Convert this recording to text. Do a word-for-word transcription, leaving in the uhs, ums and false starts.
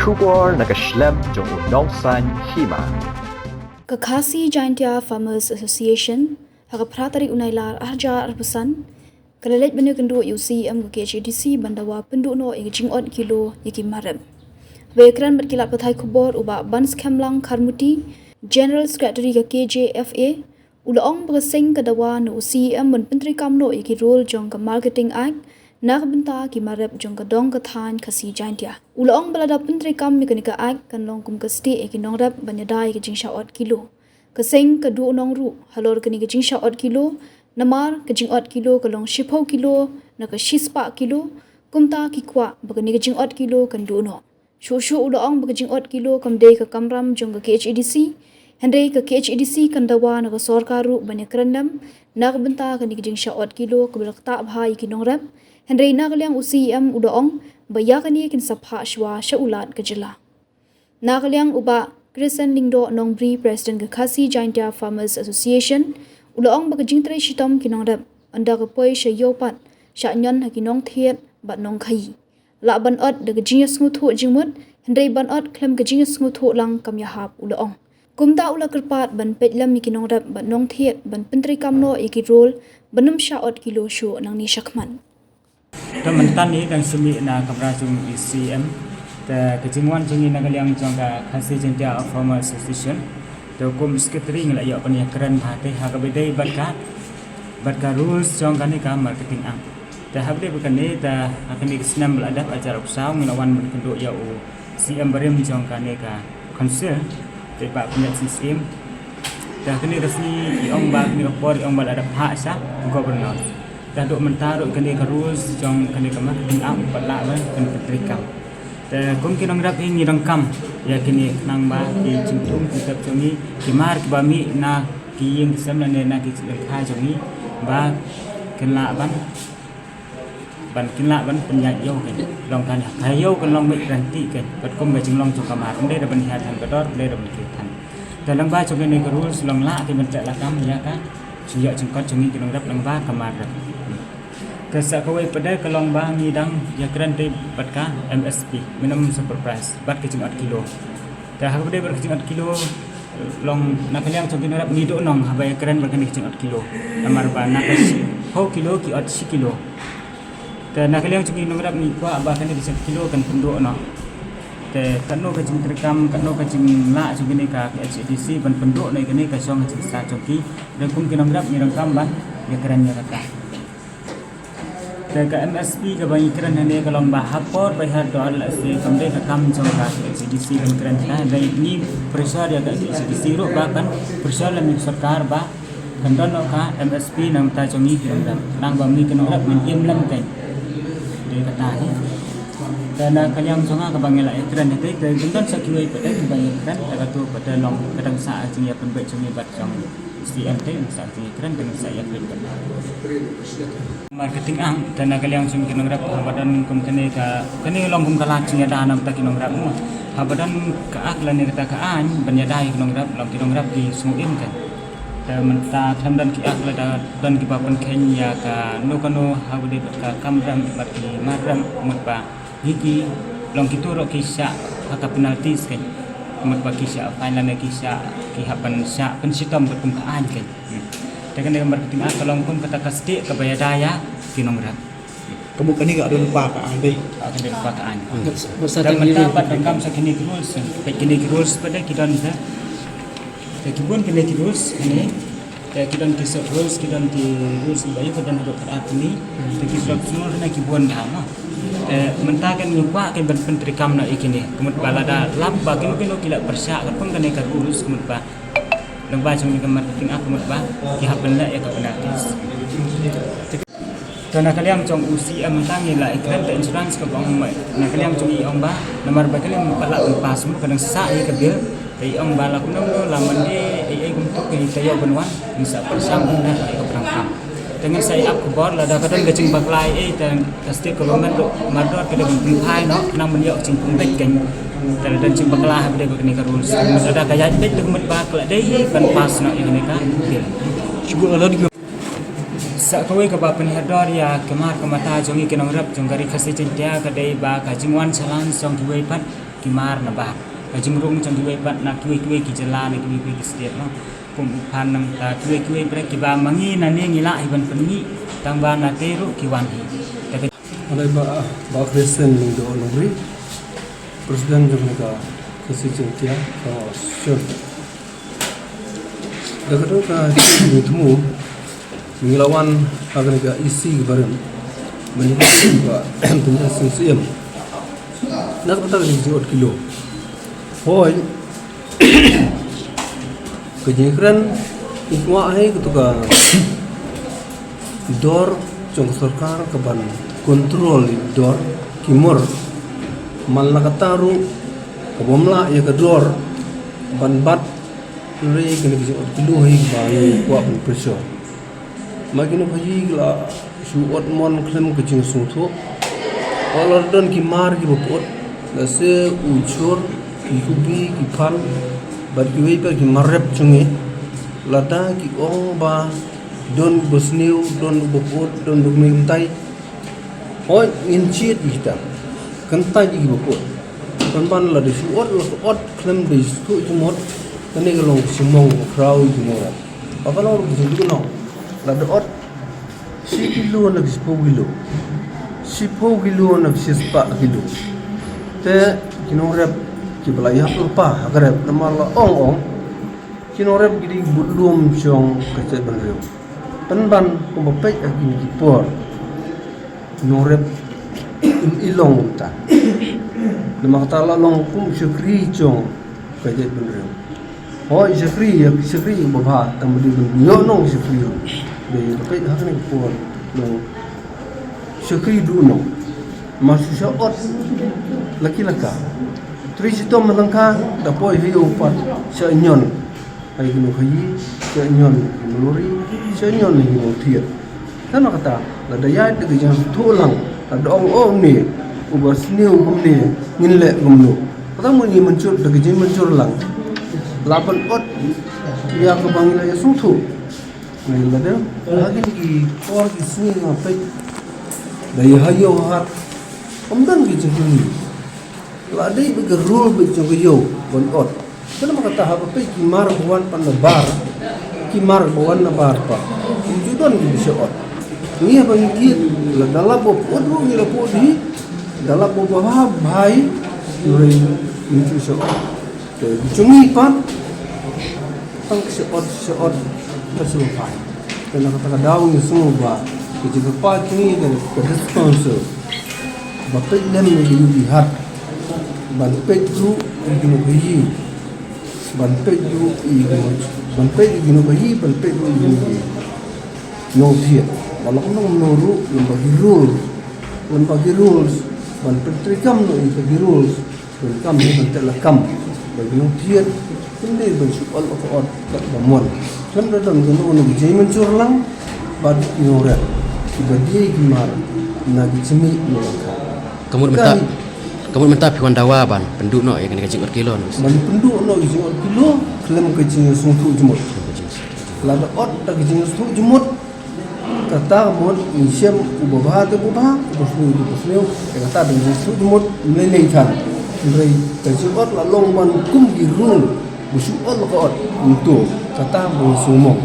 Khubor na ka shlem jong u Nongsaiñ Hima. Ka Khasi Jaintia Farmers Association, ha ka phra tarik u Nailar arhajar arphew san, ka la leit ban ïakynduh ïa u C E M ka K H A D C ban dawa pynduh noh ïa ka jingot kilo ïa ki mar rep. Haba ïakren bad ki lad pathai khubor u Bah Banskhemlang Kharmuti, General Secretary ka K J F A, u la ong ba ka seng ka dawa na u C E M ban pyntreikam noh ïa ki rule jong ka Marketing Act na ka bynta ki mar rep jong ka dong ka thaiñ Khasi Jaintia. U la ong ba lada pyntreikam ïa kane ka Act kan long kum ka stieh ïa ki nongrep ban ïada ïa ka jingshah ot kilo. Ka seng ka duh nong ruh halor kane ka jingshah ot kilo, namar ka jingot kilo ka long shiphew kilo na ka shispah kilo, kumta ki kwah ba kane ka jingot kilo kan duh noh. Shuh shuh u la ong ba ka jingot kilo kam dei ka kamram jong ka K H A D C, hynrei ka K H A D C kan dawa na ka sorkar ruh ban ïakren lem na ka bynta kane ka jingshah ot kilo kaba la ktah bha ïa ki nongrep, hynrei na ka liang u C E M u la ong ba ïa kane kin sa phah shuwa sha u Lat ka jylla. Na ka liang u Bah Christian Lyngdoh Nongbri, President ka Khasi Jaintia Farmers Association, u la ong ba ka jingtrei shitom ki nongrep ynda ka poi sha ïew pat shah ñion ha ki nongthied bad nongkhaïi. Lah ban ot da ka jingïasngewthuh jingmut, hynrei ban ot khlem ka jingïasngewthuh lang kam ïahap, u la ong. Kumta u la kyrpad ban peit lem ïa ki nongrep bad nongthied ban pyntreikam noh ïa ki rule ban ym shah ot kilo shuh nangne shakhmat. Te mynta ngi dang shu mih na kamra jong u C E M. Te ka jingwan jong ngi na ka liang jong ka Khasi Jaintia Farmers Association, te kum secretary ngi la ïoh ban ïakren bha te ha kaba dei bad ka, bad ka rules jong kane ka Marketing Act. Te ha kaba dei bad kane, te ha kane ka snem ba la dep, arhajar arphew saw, ngi la wan ban kynduh ïa u C E M barim jong kane ka council, te Bah Pynjah Sing Syiem. Te ha kane ka sngi i ong ba, kane ka por i ong ba la dep phah sha governor. Te haduh mynta ruh kane ka rules jong kane ka Marketing Act pat lah ban pyntreikam. Te kum ki nongrep hi ngi donkam ïa kine khnang ba ki jingthung jingtep jong ngi, ki mar kiba mih na ki ïing ki sem lane na ki jingïalehkai jong ngi, ba kin lah ban, ban kin lah ban pynïaid ïew kein. Long kane ka ïew kan long beit ranti kein. Bad kum ka jinglong jong ka mar, ym dei da ban hiar than ka dor, ym dei da ban kiew than. Te lyngba jong kane ka rules long lah ki ban treh lakam ïa ka jingïoh jingkot jong ngi ki nongrep lyngba ka mar rep. Te sa kawei pat de ka long ba ngi dang ïakren te bad ka M S P, minimum support price, bad ka jingot kilo. Te ha kaba dei bad ka jingot kilo, long na ka liang jong ki nongrep ngi duh nong haba ïakren bad kane ka jingot kilo. Namar ba na ka shiphew kilo ki ot shi kilo. Te na ka liang jong ki nongrep ngi kwah ba kane ka jingot kilo kan pynduh noh. Te katno ka jingtreikam, katno ka jinglah jong kane ka K H A D C ban pynduh noh ïa kane ka shong ka jingstad jong ki. Te kum ki nongrep ngi donkam ban ïakren ïa kata. Te ka M S P kaba ngi kren hangne ka long ba ha por ba hiar dor, lehse kam dei ka kam jong ka K H A D C ban kren, hynrei ngi pressure ïa ka K H A D C ruh ba kan pressure lem ïa ka sorkar ba kan don noh ka M S P na ka bynta jong ngi ki nongrep, khnang ba ngi ki nongrep ngin im lem kein. Dei kata hi. Te na ka liang jong nga kaba ngi la ïakren hi te, te kin don sa kiwei pat de kiba ngi ïakren, te kato pat de long ka dang sah jingïapynbeit jong ngi bad jong C M te, ngi sa jingïakren te ngi sa ïakren bad Marketing Act. Te na ka liang jong ki nongrep haba don kum kane ka, kane long kum ka lad jingïada na bynta ki nongrep mo. Haba don ka Act lane kata ka aiñ ban ïada ïa ki nongrep, long ki nongrep ki sngew im kein. Te mynta khlem don ki Act, lada don kiba pynkheiñ ïa kano kano haba dei bad ka kamram bad ki mar rep, mut ba ngi ki long kito ruh ki shah ha ka penalties kein. Mut ba ki shah fine lane ki shah, ki hap ban shah pynshitom bad kum ka aiñ kein. Hmm. Te kane ka Marketing Act ka long kum kata ka stieh kaba ïada ïa ki nongrep. Ka mut kane ka don lypa ka aiñ dei. Ka don lypa ka aiñ. Hmm. Te mynta pat donkam sa kine ki rules, peit kine ki rules pat de ki don te. Te ki bun kine ki rules kine. Te ki don ki sub rules, ki don ki rules kiba ïoh, ki don haduh khatar tylli. Te ki sub rules ne ki bun bha mo. Te mynta kan ngi kwah kan ban pyntreikam noh ïa kine. Ka mut ba lada lap ba kino kino ki la pyrshah katkum kane ka rules, ka mut ba lyngba jong kane ka Marketing Act, ka mut ba ki hap ban leh ïa ka penalties. Te na ka liang jong u C M mynta ngi la ïakren, te insurance kaba ong ma, na ka liang jong ngi ong ba namar ba kane pat lah ban pass mo, ka dang sah ïa ka bill. Te i ong ba la kumno kumno, la man ei ei kumto, te ïoh ban wan, ngin sa pyrshang ban leh ïa ka pyrshang kam. Te ngin sa ïa ap khubor lada ka don ka jingbakla ei ei, te ka state government ruh mardor ka dei ban pynphai noh, khnang ban ïoh ka jingpynbeit kein. Te lada don jingbakla haba dei bad kane ka rules, lada ka ïaid beit, te ka mut ba ka la dei ban pass noh ïa kane ka bill. Sa kawei kaba pynhiar dor ïa ka mar ka mata jong ngi ki nongrep jong ka Ri Khasi Jaiñtia ka dei ba ka jingwan shalan jong kiwei pat Mar na bar. Ka jingrung jong kiwei pat na kiwei kiwei ki jylla na kiwei kiwei ki state, no. Kum u Phan, nangta kiwei kiwei pat kiba ma ngi nangne ngi lah hi ban pynmih, tang ba na tei ruh ki wan hi. Te ka Alai ba, ba Christian Lyngdoh Nongri, President jong ka Khasi Jaiñtia Association. Da ka dang ka jingthmu, ngi la wan ha kane ka E C ka barim. Mani ka ba pynjah sing siem. Na ka bynta ka jingjied kilo. Hoi. Ka jingkren, i kwah hai ka tu ka dor jong ka sorkar ka ban control i dor ki mur. Man la kata ruh ka bym lah ïa ka dor ban bat. Hynrei kane ka jingjied kilo hi ba ngi kwah ban pyrshah. Ma ki nongkhaïi ki la shu ot mon khlem ka jingsngewthuh. Wat la don ki mar kiba pyut, lehse u jhur, ki kubi, ki phan, bad kiwei pat ki mar rep jong ngi. Lada ki ong ba don uba sniew, don uba pyut, don uba kmie kynthai. Hooid, ngin jied ïa kita. Kyntait ïa kiba pyut. Pynban lada shu ot la ka ot khlem da sngewthuh jingmut, kane ka long ka jingmong ka khraw ïa ki nongrep. Ba ka long ruh ka jingduhnong. Lada ot shi kilo na ka shiphew kilo, shiphew kilo na ka shispah kilo. Te ki nongrep kiba la ïap lypa ha ka rep namar la ong ong, ki nongrep ki dei ki budlum jong ka jaitbynriew. Pynban kumba peit ha kine ki por, nongrep im i long kumta. Namar kata la long kum shakri jong ka jaitbynriew. Hooid, shakri, ïa shakri ba bha, tang ba dei ban ïoh nong shakri. Dei ba peit ha kane ka por, nong shakri duh nong. Ma shu shah ot la ki la ka. Tri shitom ha lyngkha, da poi ha ïew pat shah ñion. Ai ki nongkhaïi, shah ñion ki maluri, shah ñion ki nongthied. Te na kata, lada ïaid da ka jingsngewthuh lang, lada ong, oh, une uba sniew kumne, ngin leh kumno. Kata mo ngi mynjur da ka jingmynjur lang. La ban ot ïa kaba ngi la ïasngewthuh. Ngi la dei ha kine ki por ki sngi nga peit, da ïa ha ïew ha hat, ym don ki jingkylli. La dei beit ka rule beit jong ka ïew ban ot. Te namar kata haba peit ki mar ba wan pat na bar, ki mar ba wan na bar pat, ym ju don kiba shah ot. Ngi haba ngi thied, lada lap ba pyut ruh ngi la pyut hi, da lap ba bha bha hi, hynrei ngim ju shah ot. Te jong ngi pat, tang ka shah ot, shah ot, ka shu phai. Te na kata ka daw ngi sngew ba ka jingkyrpad jong ngi ka, ka District Council ba peit lem ïa ka ïew ïa ka hat, ban peit ruh ïa ki nongkhaïi, ban peit ruh ïa ki nong, ban peit ïa ki nongkhaïi, ban peit ruh ïa ki nongthied. Ba la kumno kumno ruh lem bad ki rules, lem bad ki rules, ban pyntreikam noh ïa ki rules. Ban kam hi ban teh la kam. Ba ki nongthied ym dei ban shu ot la ka ot kat ba mon. Khlem da don kano kano ka jingmynjur lang bad ki nongrep kiba die ki mar na ki jingmih na ka. Ka mut mynta, ka mut mynta phi wan dawa ban pynduh noh ïa kane ka jingot kilo, no? Ban pynduh noh ïa ka jingot kilo khlem ka jingsngewthuh jingmut. Lada ot da ka jingsngewthuh jingmut, kata ka mut ngi shem uba bha te uba bha, uba sniew te uba sniew, te kata dang jingsngewthuh jingmut ym lei lei than. Hynrei ka jingot la long ban kum ki rule ba shu ot la ka ot kumto, kata ba ngi sngewmong.